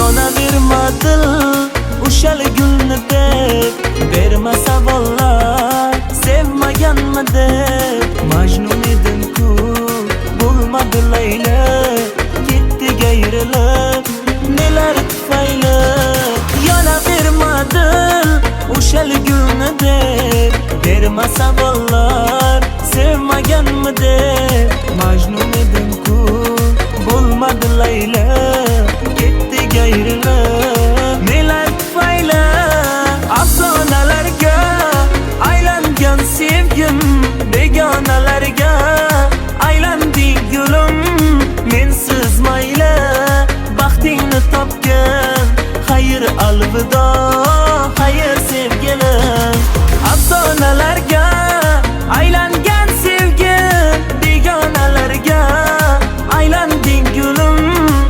Yonaverma dil o'shal gulni deb, berma savollar sevmaganmi deb. Majnun edim-ku, bo'lmadi Layli, ketdik ayrilib nelar tufayli. Yonaverma dil o'shal gulni deb, berma savollar sevmaganmi deb. Majnun edim-ku, bo'lmadi Layli, ketdik ayrilib nelar tufayli. Afsonalarga aylangan sevgim begonalarga aylandi gulim. Mensiz mayli, baxtingni topgin, xayr, alvido.